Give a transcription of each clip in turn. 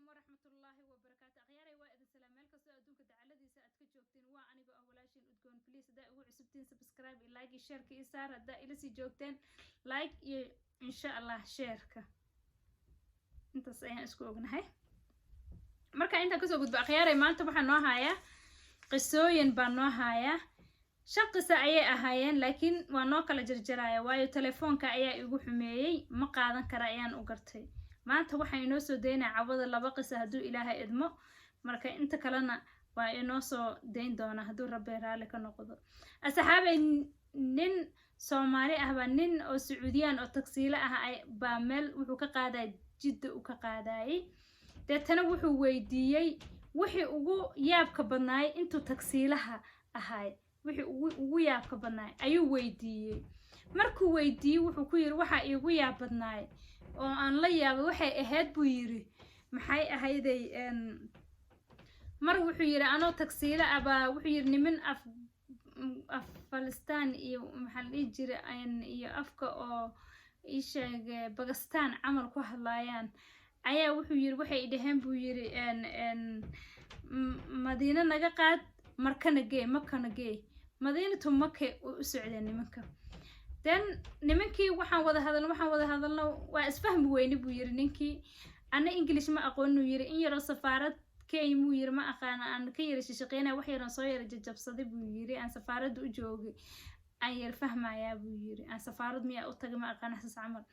Waraxmatullaahi wabarakaatu. Akhyaaray, waa idin salaam meel kastoo adduunka dacaladiisa aad ka joogteen. Waa anigoo ah walaashiin Udgoon. Please, haddaa ugu cusubtiin, subscribe iyo like iyo shareka iyo saar. Haddaa ila sii joogteen, like iyo insha Allah shareka. Intaas ayaan isku ognahay. Marka intaan kasoo gudbo, akhyaaray, maanta waxaa noo hayaa qisooyin baa noo hayaa. Shan qisa ayay ahaayeen, laakiin waa noo kala jarjaraya, waayo telefoonka ayaa igu xumeeyey, ma qaadan kara ayaan u gartay. Maanta waxaan inoo soo daynaya cawada laba qisa, hadduu Ilaahay idmo. Marka inta kalena waa inoo soo dayn doonaa, hadduu Rabbi raalli ka noqdo. Asxaabay, nin Soomaali ah baa nin oo Sacuudiyaan oo tagsiile ah baa meel wuxuu ka qaadaya, Jidda uu ka qaadayay. Deetana wuxuu weydiiyey wixii ugu yaabka badnaay intuu tagsiilaha ahaay. Wixii ugu yaabka badnaay ayuu weydiiyey. Markuu weydiiyey, wuxuu ku yiri, "Waxaa iigu yaab badnaay oo aan la yaabay waxay ahayd," buu yiri, maxay ahayday, mar wuxuu yiri, "Anoo tagsiile ah baa," wuxuu yiri, "niman af Falistaan iyo maxaa la dhihi jiray iyo afka oo ii sheeg Bakistan camal ku hadlaayaan ayaa," wuxuu yiri, "waxay dhaheen," buu yiri, "Madiino naga qaad, Markana gee, Makana gee." Madiinatu Make u socdeen nimanka. Then nimankii waxaan wada hadalno waa isfahmi weyne, buu yiri ninkii. "Ana English ma aqoonin," uu yiri. "In yaroo safaarad Kenya," muu yiri, "ma aqaana, aan ka yara shishaqeynaya, wax yaran soo yara jajabsaday," buu yiri, "aan safaaradda u joogay, aan yar fahmayaa," buu yiri. "Aan safaarad miyaa u tagay, ma aqaana xasaas camal.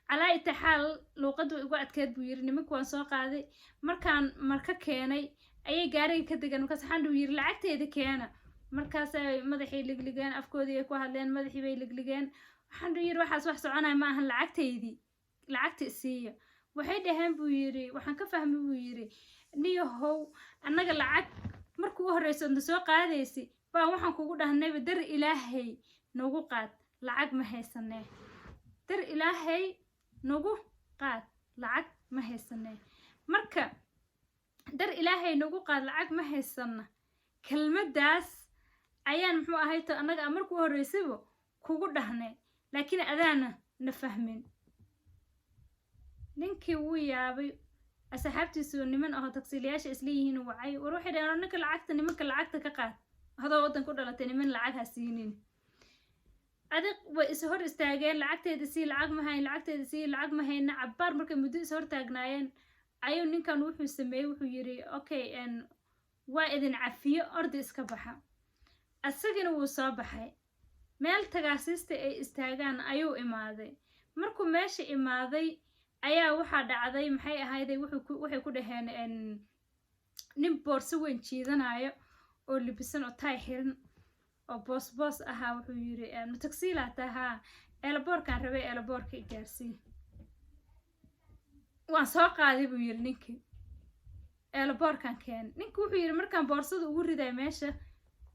Calaa itaxaal, luuqaddu igu adkeed," buu yiri. "Nimanka waan soo qaaday. Markaan marka keenay ayay gaariga ka degan. Markaas waxaan dhuu yiri, 'Lacagteeda keena.' Markaasay madaxay ligligeen, afkoodii ay ku hadleen, madaxii bay ligligeen. Waxaan dhuu yiri, 'Waxaas wax soconaya ma ahan, lacagtaydii, lacagta isiiya.' Waxay dhaheen," buu yiri, "waxaan ka fahmay," buu yiri, "niyahow, annaga lacag markuu u horreyso odna soo qaadaysi baa waxaan kugu dhahnayba, dar Ilaahay nagu qaad, lacag ma haysanee. Dar Ilaahay nagu qaad, lacag ma haysanee. Marka dar Ilaahay nagu qaad, lacag ma haysana, kelmaddaas ayaan muxuu ahayto annaga markuu horreysayba kugu dhahnay, laakiin adaana na fahmin." Ninkii wuu yaabay. Asxaabtiisu niman aho tagsiilayaasha isla yihiin wacay. War, waxay dhaheen, "Ninka lacagta, nimanka lacagta ka qaad. Hadoo waddan ku dhalatay, niman lacag ha siinin." Adig way is hor istaageen: "Lacagteeda sii, lacag ma hayn. Lacagteeda sii, lacag ma hayna." Cabbaar markay muddo is hor taagnaayeen ayuu ninkan wuxuu sameeyey, wuxuu yiri, "Okay, waa idin cafiyo, ordi iska baxa." Asagina wuu soo baxay. Meel tagaasiista ay istaagaan ayuu imaaday. Markuu meesha imaaday ayaa waxaa dhacday, maxay ahayday, waxay ku dhaheen, nin boorso weyn jiidanayo oo libisan oo taay xiran oo boos boos ahaa, wuxuu yiri, "Ma tagsiilaa tahaa? Airportkaan rabay, airportka i gaarsii." "Waan soo qaaday," buu yiri ninkii, "airportkaan keenay." Ninki wuxuu yiri, "Markaan boorsada ugu riday meesha,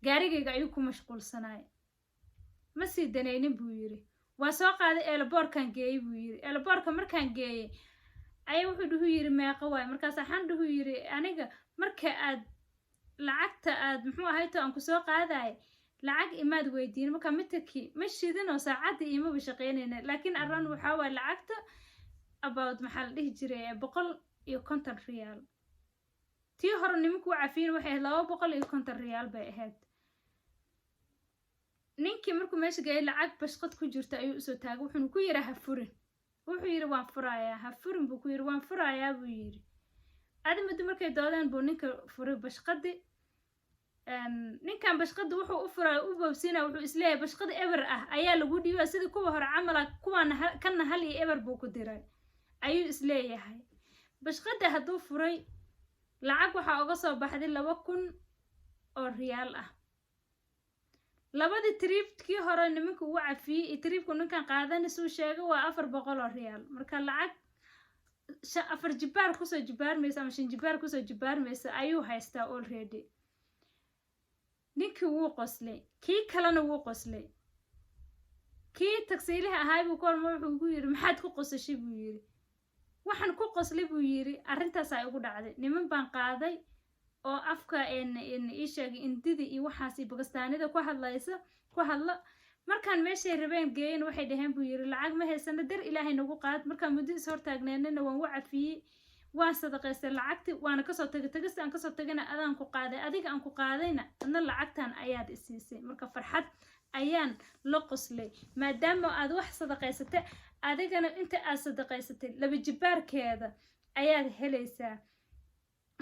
gaarigayga ayuu ku mashquulsanaay, ma sii danaynin," buu yiri. "Waa soo qaaday, airportkaan geeyey," buu yiri. "Airportka markaan geeyey ayaa wuxuu dhuhu yiri, 'Meeqo waay?' Markaas waxaan dhuhu yiri, 'Aniga marka aad lacagta aad muxuu ahayto aan kusoo qaadaay, lacag imaad weydiin. Marka mitakii ma shidinoo saacaddii imaba shaqeynayna, laakiin around waxaa waay lacagta about maxaa la dhihi jiray 150 riyaal.' Tii hore nimanku u cafiyin waxay ahayd 250 riyaal bay ahayd." Ninkii markuu meesha geeyay, lacag bashqad ku jirta ayuu usoo taagay. Wuxuuna ku yidhi, "Ha furin." Wuxuu yidhi, "Waan furayaa." "Ha furin," buu ku yidhi. "Waan furayaa," buu yidhi. Adi muddo markay doodeen buu ninka furay bashqadi. Ninkan bashqada wuxuu u furay, u boobsiinaya, wuxuu isleeyahay bashqada eber ah ayaa lagu dhiibaa, sidii kuwa hore camala, kuwaana kana hal iyo eber buu ku diray ayuu isleeyahay. Bashqada hadduu furay, lacag waxaa uga soo baxday 2000 oo riyaal ah. Labadii tripkii hore nimanka ugu cafiyey iyo tripku ninkan qaadanaysuu sheegay waa 400 oo riyaal. Marka lacag afar jibaar kusoo jibaarmaysa ama shan jibaar kusoo jibaarmaysa ayuu haystaa already. Ninkii wuu qoslay, kii kalena wuu qoslay. Kii tagsiilihi ahaay buu ku horma, wuxuu ku yidhi, "Maxaad ku qosashay?" buu yidhi. "Waxaan ku qoslay," buu yidhi, "arrintaasaa igu dhacday. Niman baan qaaday oo afka ii sheegay Indida iyo waxaas iyo Bakistaanida ku hadlaysa ku hadla. Markaan meeshay rabeen geeyen, waxay dhaheen," buu yidhi, "lacag ma haysano, dar Ilaahay nagu qaad. Markaan muddo is hortaagneenana waan u cafiyey." Waan sadaqaystay lacagti, waana kasoo tagay. Tagista aan kasoo tagayna adaan ku qaaday, adiga aan ku qaadayna adna lacagtan ayaad isiisay. Marka farxad ayaan la qoslay, maadaama aad wax sadaqaysatay, adigana inta aad sadaqaysatay laba jibaarkeeda ayaad helaysaa.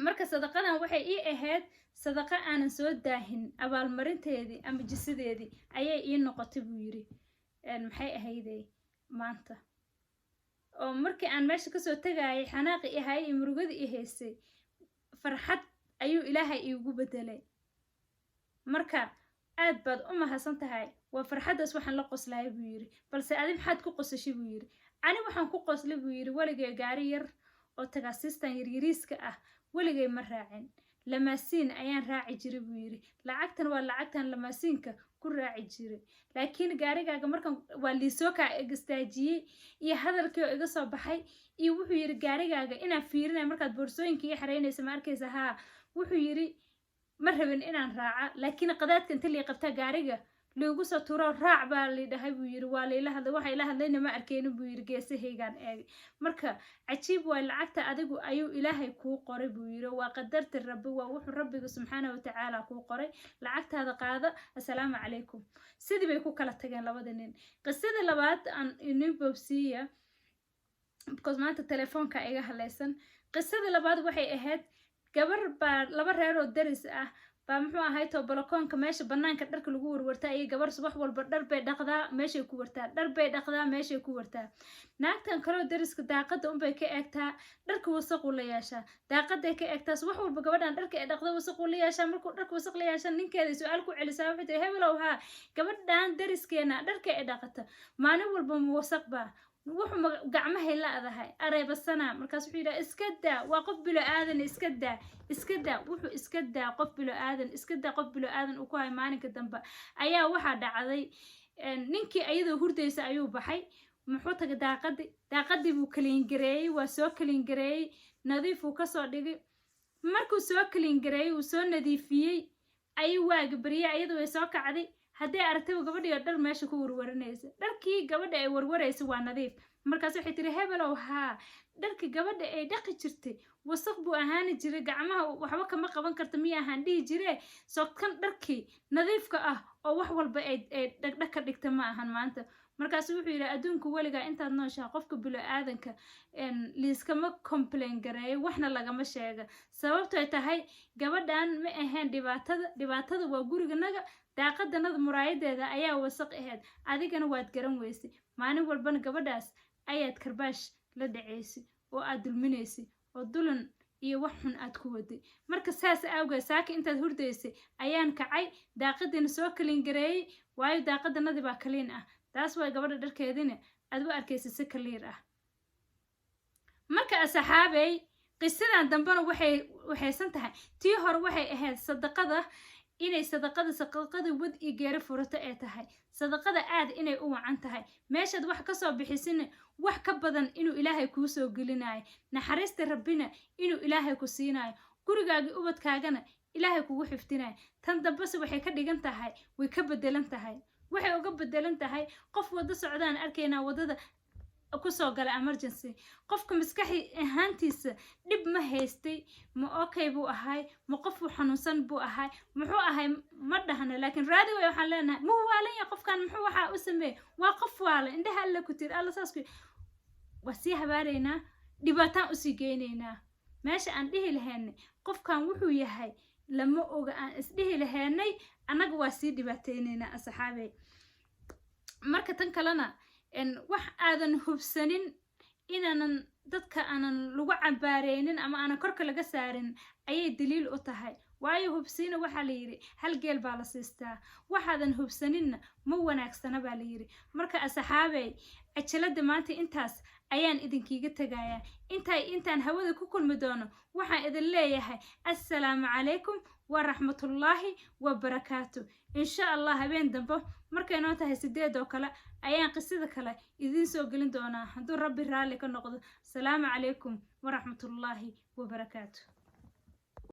Marka sadaqadan waxay ii ahayd sadaqa aanan soo daahin, abaalmarinteedii ama jisideedii ayay ii noqotay, buu yiri. Maxay ahayday maanta oo markii aan meesha kasoo tegayay, xanaaqi i hayay iyo murugadii i haysay, farxad ayuu Ilaahay iigu bedelay. Marka aad baad u mahadsan tahay, waa farxaddaas waxaan la qoslaya, buu yiri. Balse adi maxaad ku qosashay, buu yiri. Ani waxaan ku qoslay, buu yiri, weligay gaari yar oo tagaasistan yaryariiska ah weligay ma raacin, lamaasiin ayaan raaci jiray, buu yiri. Lacagtan waa lacagtan lamaasiinka ku raaci jiray, laakiin gaarigaaga markan waa liisoo kaa istaajiyey iyo hadalkii oo iga soo baxay iyo, wuxuu yiri, gaarigaaga inaan fiirinaya markaad boorsooyinka ii xareynaysa, ma arkaysa? Haa, wuxuu yiri, ma rabin inaan raaca, laakiin qadaadka inta lii qabtaa gaariga liigu soo turo, raac baa lidhahay, buu yiri. Waa layla hadlay, waxa ila hadlayna ma arkeynin, buu yiri, geesahaygaan eegay. Marka cajiib waay, lacagta adigu ayuu Ilaahay kuu qoray, buu yiri. Waa qadarta Rabbi, waa wuxuu Rabbiga subxaana watacaala kuu qoray. Lacagtaada qaada, assalaamu calaykum. Sidii bay ku kala tageen labada nin. Qisada labaad aan ini boobsiiya, because maanta telefoonka iga halaysan. Qisada labaad waxay ahayd gabar baa laba reer oo daris ah baa, muxuu ahay to, balakoonka meesha banaanka dharka lagu warwartaa iyo gabar subax walba dhar bay dhaqdaa, meeshay ku wartaa, dhar bay dhaqdaa, meeshay ku wartaa. Naagtan kaloo dariska daaqada unbay ka eegtaa, dharka wasaquu la yeeshaa. Daaqaday ka eegtaa subax walba gabadhan dharka ee dhaqda wasaquu la yeeshaa. Markuu dharka wasaq la yeeshaa, ninkeeda su-aal ku celisaa. Waxay tiri, "Hebelow, haa, gabadhan dariskeena dharka ee dhaqata maalin walba ma wasaq baa?" Wuxuu gacmahay la-dahay areebasana. Markaas wuxuu yidhaha, "Iska daa, waa qof bilo aadan, iska daa, iska daa." Wuxuu iska daa qof bilo aadan, iska daa qof bilo aadan uu ku hay. Maalinka dambe ayaa waxaa dhacday, ninkii ayadoo hurdaysa ayuu baxay. Muxuu tagay? Daaqadii. Daaqadii buu clean gareeyey, waa soo clean gareeyey, nadiifuu kasoo dhigay. Markuu soo clean gareeyey, uu soo nadiifiyey, ayuu waaga baryay. Ayadu way soo kacday. Hadday aragtaba gabadhii oo dhar meesha ku warwaranaysa, dharkii gabadha ay warwaraysa waa nadiif. Markaas waxay tiri, "Hebelow, haa, dharka gabadha ay dhaqi jirtay wasaq buu ahaani jiray, gacmaha waxba kama qaban karta miya ahaan dhihi jiree, soo kan dharkii nadiifka ah oo wax walba ay dhagdhag ka dhigta ma ahan maanta." Markaasu wuxuu yidhi, "Adduunka weligaa intaad nooshaha, qofka bilo aadanka liiskama complain gareeyo, waxna lagama sheega. Sababtoy tahay gabadhan ma ahayn dhibaatada, dhibaatada waa guriganaga, daaqadanada muraayadeeda ayaa wasaq ahayd, adigana waad garan weysay, maalin walbana gabadhaas ayaad karbaash la dhacaysay oo aad dulminaysay oo dulan iyo wax xun aad ku waday. Marka saas awgeed saaka intaad hurdaysay ayaan kacay, daaqadiina soo clean gareeyey, waayo daaqadanadii baa clean ah. Taas waa gabadha dharkeedina aad u arkaysa si clear ah." Marka asxaabey, qisadan dambena waxay waxaysan tahay tii hore. Waxay ahayd sadaqada inay sadaqada wad iyo geeri furato ee tahay, sadaqada aad inay u wacan tahay, meeshaad wax kasoo bixisina wax ka badan inuu Ilaahay kuu soo gelinayo, naxariista Rabbina inuu Ilaahay ku siinayo, gurigaagii ubadkaagana Ilaahay kugu xifdinayo. Tan dambese waxay ka dhigan tahay, way ka bedelan tahay. Waxay uga bedelan tahay, qof waddo socdaan arkaynaa, waddada kusoo gala emergency. Qofka maskaxi ahaantiisa dhib ma haystay, ma okay buu ahay, ma qofuu xanuunsan buu ahay, muxuu ahay, ma dhahna. Laakiin raadi way waxaan leenahay, muu waalan yahay qofkan? Muxuu waxaa u sameeyey? Waa qof waala, indhaha Alla ku tiri, Alla saas ku. Waa sii habaaraynaa, dhibaataan usii geynaynaa. Meesha aan dhihi lahaynay qofkan wuxuu yahay lama oga, aan isdhihi lahaynay, annaga waa sii dhibaateynaynaa, asxaabey. Marka tan kalena, wax aadan hubsanin inaanan dadka aanan lagu cambaareynin ama aanan korka laga saarin ayay daliil u tahay. Waayo, hubsiina waxaa la yidhi hal geel baa la siistaa, waxaadan hubsaninna ma wanaagsana baa la yidhi. Marka asxaabey, cajalada maanta intaas ayaan idinkiiga tegayaa. Intay intaan hawada ku kulmi doono, waxaan idin leeyahay assalaamu calaykum waraxmatullaahi wabarakaatu. Insha Allah habeen dambe markay noo tahay 8 oo kale ayaan qisada kale idiin soo gelin doonaa, hadduu Rabbi raalli ka noqdo. Asalaamu calaykum waraxmatullaahi wabarakaatu.